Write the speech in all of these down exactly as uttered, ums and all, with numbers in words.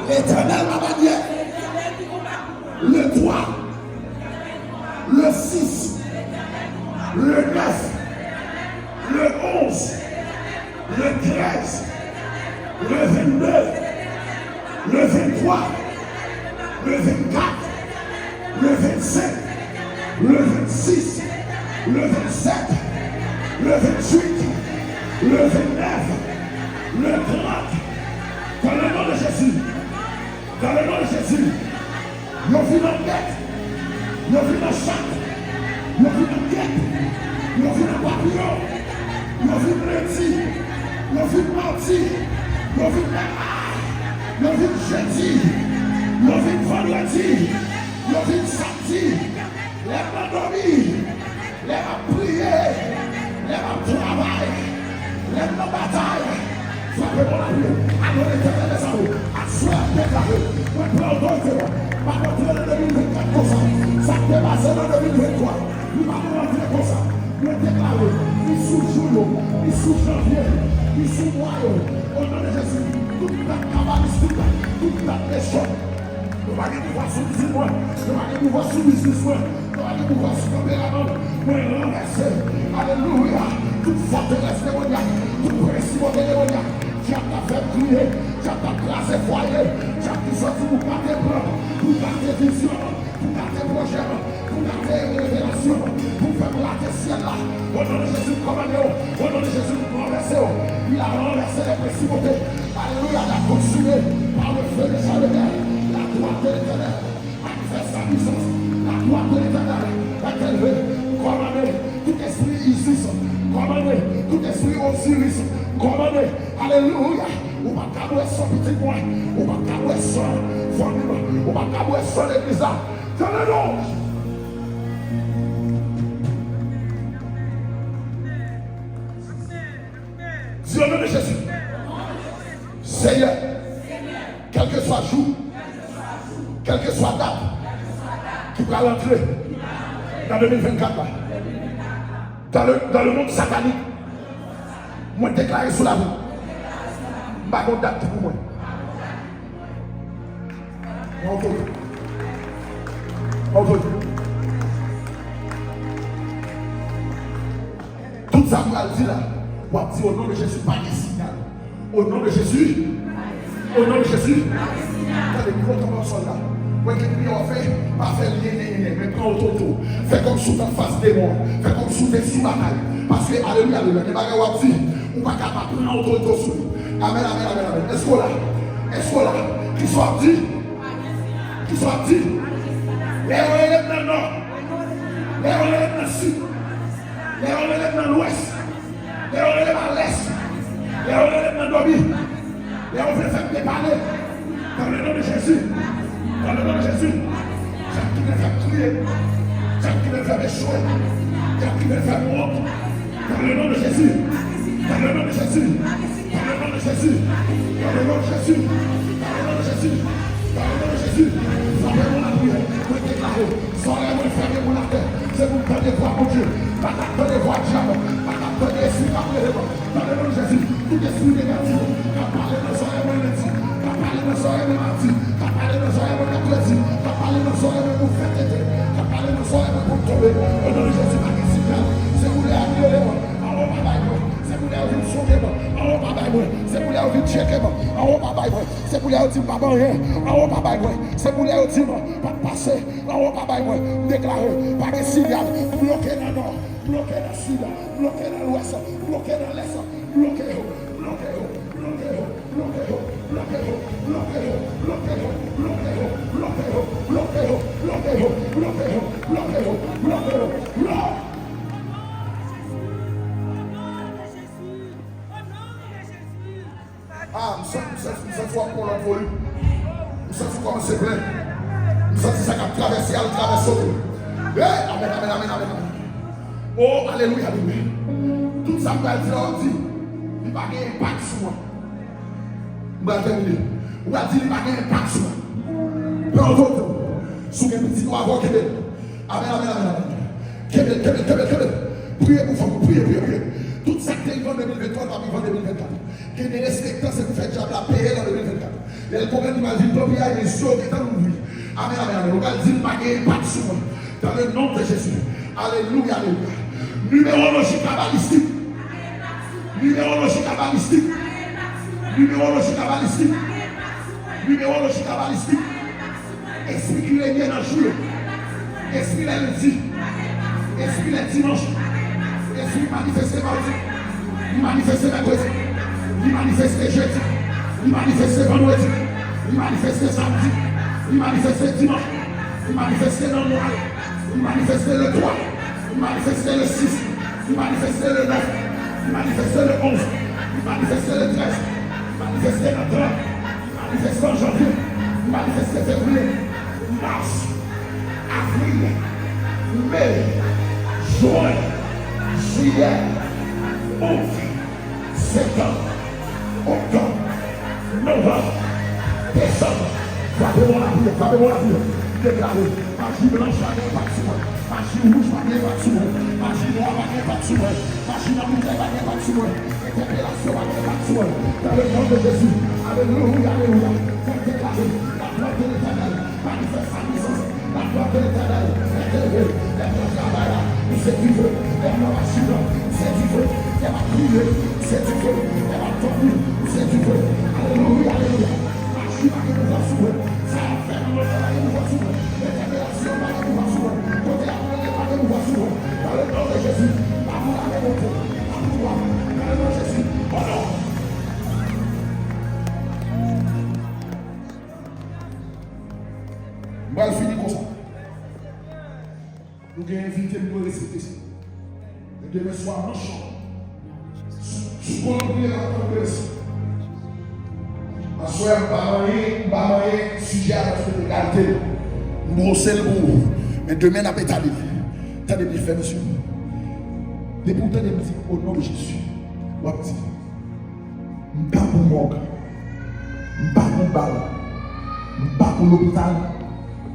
L'Éternel ma bannière. Le trois, le six, le neuf, le onze, le treize, le vingt-deux, le vingt-trois, le vingt-quatre, le vingt-cinq, le vingt-six, le vingt-sept, le vingt-huit, le vingt-neuf, le trente. Dans le nom de Jésus. Dans le nom de Jésus. Yo vin an bèt. Yo vin an chat. Yo vin an gèp. Yo vin an papiyon. Yo vin lendi. Yo vin madi. Yo vin mèkredi. Yo vin jedi. Yo vin vandredi. Yo vin samdi. Lè m nan dòmi. Lè m ap priye, lè m ap travay, lè m nan batay, frape bon lapli. Alò, Letènèl dèzame, aswè a deklare, mwen pran otorite mwen, m ap antre nan de mil vennkat konsa. Sa k te pase nan de mil venntwa, li pa pou antre konsa. Mwen deklare, li sou jou yo, li sou janvye, li sou mwa yo. O non de Jezi, tout dat kavalis, tout dat, tout dat mechan. Yo pa gen pouvwa sou izin mwen. Yo pa gen pouvwa sou biznis mwen. Yo pa gen pouvwa sou tanperaman m. Mwen ranvèse. Alelouya. Tout fòterès demonyak, tout prensipalite demonyak, dyab k ap fè m kriye, dyab k ap kraze fwaye, dyab ki sòti pou gate plan, pou gate vizyon, pou gate pwojè, pou gate revelasyon, pou fè m rate syèl la. O non de Jezi, m kòmande w. O non de Jezi, m ranvèse w. Il a renversé les principautés. Alléluia, il a consumé par le feu de sa lumière. La droite de l'Éternel manifeste sa puissance. La droite de l'Éternel est élevée. Kòmande tout espri Isis. Kòmande tout espri Osiris. Kòmande. Alelouya. Ou pa ka bwè san pitit mwen. Ou pa ka bwè san fanmi mwen. Ou pa ka bwè san legliz la. Tande non. Di o non de Jezi. Seyè, kèlkeswa jou, kèlkeswa dat ki pral antre nan de mil vennkat la, dans le, dans le monde satanique, mwen deklare sou lavi m, m pa gen dat ki pou mwen. Mwen otorite. Mwen otorite. Tout sa m pral di la, w ap di, o non de Jezi, pa gen sinyal. O non de Jezi. O non de Jezi. Tande, gwo tonton sòlda. Mwen gen priyè w fè, pa fè l yen, yen, yen, yen, men pran otorite w. Fè kòmsi w t anfas demon an. Fè kòmsi w te sou batay. Paske, alelouya, alelouya, gen bagay w ap di, ou pa ka pa pran otorite w sou li. Amèn, amèn, amèn, amèn. Èske w la? Èske w la? Kisa w ap di? Kisa w ap di? Lè yo rele m nan nò, lè yo rele m nan sid, lè yo rele m nan lwès, lè yo rele m a lès, lè yo rele m nan dòmi, lè yo vle fè m depale, dans le nom de Jésus, dans le nom de Jésus, dyab ki vle fè m kriye, dyab ki vle fè m echwe, dyab ki vle fè m wont, dans le nom de Jésus, dans le nom de Jésus. Dans le nom de Jésus. Dans le nom de Jésus. Dans le nom de Jésus. Dans le nom de Jésus. Frape bon lapli. Mwen deklare, zòrèy mwen fèmen pou latè. Se pou m tande vwa Bondye. Pa t ap tande vwa dyab. Pa t ap tande espri k ap rele mwen. Dans le nom de Jésus. Tout espri negatif k ap pale nan zòrèy mwen lendi, k ap pale nan zòrèy mwen madi, k ap pale nan zòrèy mwen mèkredi, k ap pale nan zòrèy mwen pou fè tete, k ap pale nan zòrèy mwen pou m tonbe. O non de Jezi, pa gen sinyal. Se koulè a ki rele mwen. Anwo pa bay mwen. Se koulè yo vin sonde mwen. Anwo pa bay mwen. Se koulè yo vin tcheke mwen. Anwo pa bay mwen. Se koulè yo di m pa ban anyen. Anwo pa bay mwen. Se koulè yo di m pa pase. Anwo pa bay mwen. M deklare, pa gen sinyal. Bloke nan nò. Bloke nan sid. Bloke nan lwès. Bloke nan lès. Bloke yo. Bloke yo. Bloke yo. Bloke yo. Ah, m santi, m santi, m santi w ap pran lòt volim. M santi w kòmanse plen. M santi sa k ap travèse a, l travèse w tou. Hey, amèn, amèn, amèn, amèn, amèn. Oh, alelouya, alelouya. Tout sa m pral di la, w ap di, li pa gen enpak sou mwen. M pral tèmine. Ou pral di, li pa gen enpak sou mwen. Pran otorite w. Si w gen pitit ou avè w, kenbe l. Amèn, amèn, amèn, amèn. Kenbe l, kenbe l, kenbe l, kenbe l. Priye pou fanmi w, priye, priye, priye. Tout sa k te rive an de mil venntwa, l p ap rive an de mil vennkat. Gen de respektan, se pou fè dyab la peye l an de mil vennkat. Lè l konprann li pral vin pran piyay, men zye w gentan louvri. Amèn, amèn, amèn. Ou pral di, "M pa gen enpak sou mwen." Dans le nom de Jésus. Alelouya, alelouya. Nimeroloji kabalistik. Nimeroloji kabalistik. Nimeroloji kabalistik. Nimeroloji kabalistik. Espri ki renye nan jou yo. Espri lendi. Espri lè dimanch. Espri manifeste madi. Li manifeste mèkredi. Li manifeste jedi. Li manifeste vandredi. Li manifeste samdi. Li manifeste dimanch. Li manifeste nan nwa. Li manifeste le twa. Li manifeste le sis. Li manifeste le nèf. Li manifeste le onz. Li manifeste le trèz. Li manifeste nan trant. Li manifeste an janvye. Li manifeste fevriye. Mas. Avril. Me. Jen. Jiyè. Out. Septanm, oktob, novanm, desanm. Frape bon lapri, frape bon lapri. Deklare, maji blanch pa gen enpak sou mwen. Maji wouj pa gen enpak sou mwen. Maji nwa pa gen enpak sou mwen. Maji nan boutèy pa gen enpak sou mwen. Entèpelasyon pa gen enpak sou mwen. Dans le nom de Jésus. Alelouya, alelouya. Fò deklare, la gloire de l'Éternel. Manifeste sa puissance. La gloire de l'Éternel est élevée. Lè mwen travay la, ou se dife. Lè mwen mache la, ou se dife. Lè m ap priye, ou se dife. Lè m ap dòmi, ou se dife. Alelouya, alelouya. Maji pa gen pouvwa sou mwen. Sa y ap fè nan mwen pa gen pouvwa sou mwen. Entèpelasyon pa gen pouvwa sou mwen. Kote y ap rele pa gen pouvwa sou mwen. Dans le nom de Jésus, pa pou lame monte, pa pou dwat. Dans le nom de Jésus, o non. M pral fini konsa. Nou gen envite, m dwe respekte sa. Men demen swa, manch sou, sou kolonn priye la, m ap remersi. Aswè, m pa manyen, m pa manyen sijè a paske m te kalite l. M bwose l pou ou. Men demen, n ap etale l. Tande byen fè, mesye. Depi w tande m di, "O non de Jezi," w ap di, M pa pou mòg. M pa pou bal. M pa pou lopital.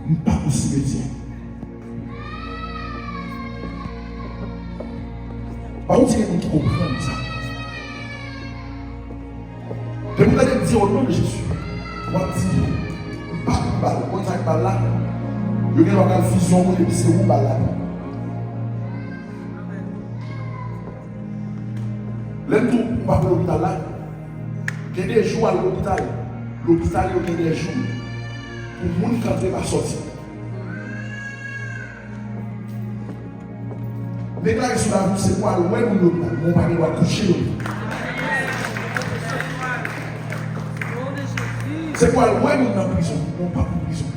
M pa pou simetyè. Pa yon ti gen moun ki konprann sa. Depi w tande m di, "O non de Jezi," w ap di, "M pa pou bal." Ou konn sa k bal la? Yo gen dwa pral fizyon moun epi se ou bal la. Lè m di w ou pa pou lopital la, gen de jou w al lopital, lopital yo gen de jou pou moun k antre pa sòti. M deklare sou lavi w, se pou w al wè moun lopital, men w pa gen dwa touche yo. Se pou w al wè moun nan prizon, men w pa pou prizon.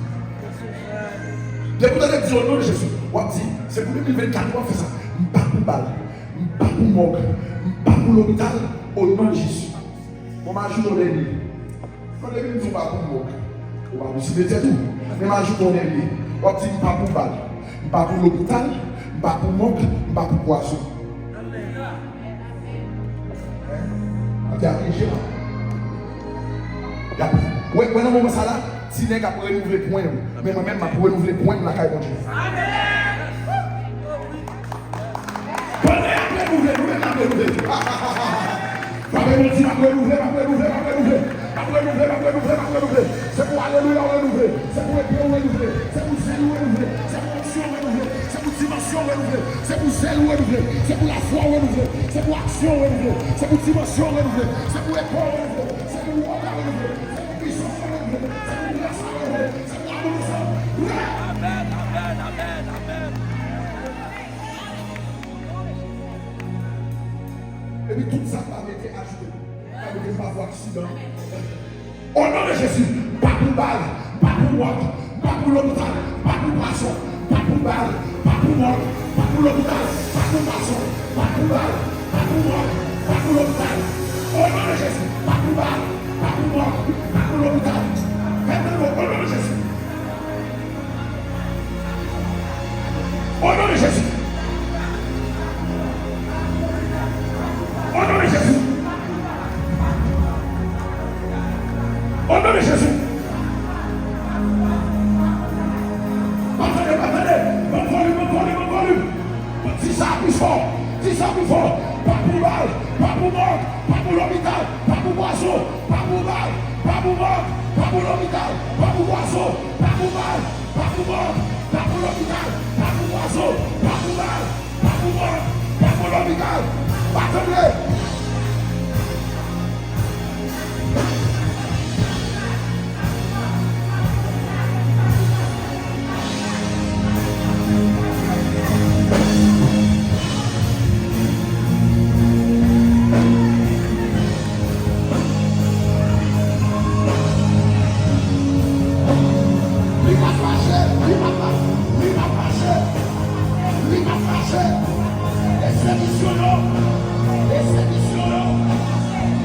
Depi w tande m di, "O non de Jezi," w ap di, se pou de mil vennkat w ap fè sa. M pa pou bal. M pa pou mòg. M pa pou lopital. O non de Jezi. Bon, m ajoute yon dènye. Non, depi m di w pa pou mòg, ou pa pou simetyè tou. Men m ajoute yon dènye. W ap di, "M pa pou bal. M pa pou lopital. M pa pou mòg. M pa pou pwazon." Ap di, "Ap pyeje la." Y ap, wè, wè nan moman sa la, ti nèg ap renouvle pwen yo. Men mwen menm, m ap renouvle pwen m lakay Bondye. Pandan y ap renouvle, nou menm n ap renouvle. Frape moun, di, "M ap renouvle, m ap renouvle, m ap renouvle. M ap renouvle, m ap renouvle, m ap renouvle." Se pou alelouya w renouvle. Se pou epe w renouvle. Se pou zèl ou renouvle. Se pou onksyon w renouvle. Se pou dimansyon w renouvle. Se pou zèl ou renouvle. Se pou lafwa w renouvle. Se pou aksyon w renouvle. Se pou dimansyon w renouvle. Se pou epe w renouvle. Se pou wòta w renouvle. Se pou pwisans w renouvle. Se pou gras w renouvle. Se pou amour sa. Amèn, amèn, amèn, amèn. Epi tout sa pa mete ajoute. Sa vle di m pa pou aksidan. O non de Jezi, m pa pou bal, m pa pou mòg, m pa pou lopital, m pa pou pwazon, m pa pou bal, m pa pou mòg, m pa pou lopital, m pa pou pwazon, m pa pou bal, m pa pou mòg, m pa pou lopital. O non de Jezi, m pa pou bal, m pa pou mòg, m pa pou lopital. Fè m o non de Jezi. O non de Jezi. O non de Jezi. O non de Jezi. Pa tande, pa tande. Ban volim, ban volim, ban volim. Di sa pi fò. Di sa pi fò. Pa pou bal, Pou bal, pa pou bòk, pa pou lopital, pa pou pwazon, pa pou bal, pa pou bòk, pa pou lopital, pa pou pwazon, pa pou bal, pa pou bòk, pa pou lopital, pa tande. Li p ap mache, li p ap mache, li p ap mache, li p ap mache. Enstitisyon yo, enstitisyon yo,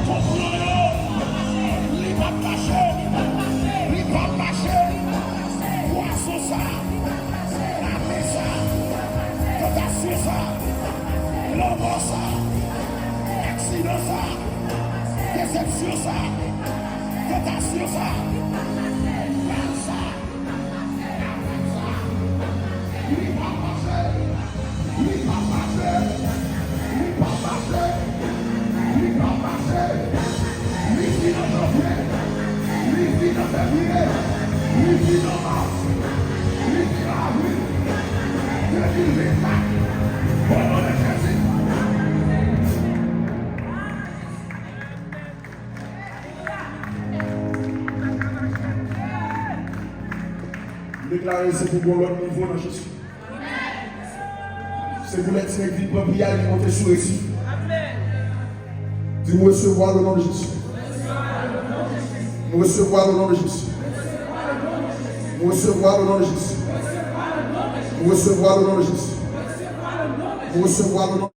konplo yo, li p ap mache, li p ap mache. Pwazon sa, lame sa, tantasyon sa, lanmò sa, aksidan sa, desepsyon sa, tantasyon sa, bal sa, atak sa, li p ap mache. Li p ap mache. Li p ap mache. Li p ap mache. Li fin an janvye. Li fin an fevriye. Li fin an mas. Li fin an avril de mil vennkat. O non de Jezi. M deklare se pou gon lòt nivo nan Jezi. Se pou lè Ti Nèg vin pran piyay li monte sou Resi. Di, m resevwa l o non de Jezi. M resevwa l o non de Jezi. M resevwa l o non de Jezi. M resevwa l o non de Jezi. M resevwa l o non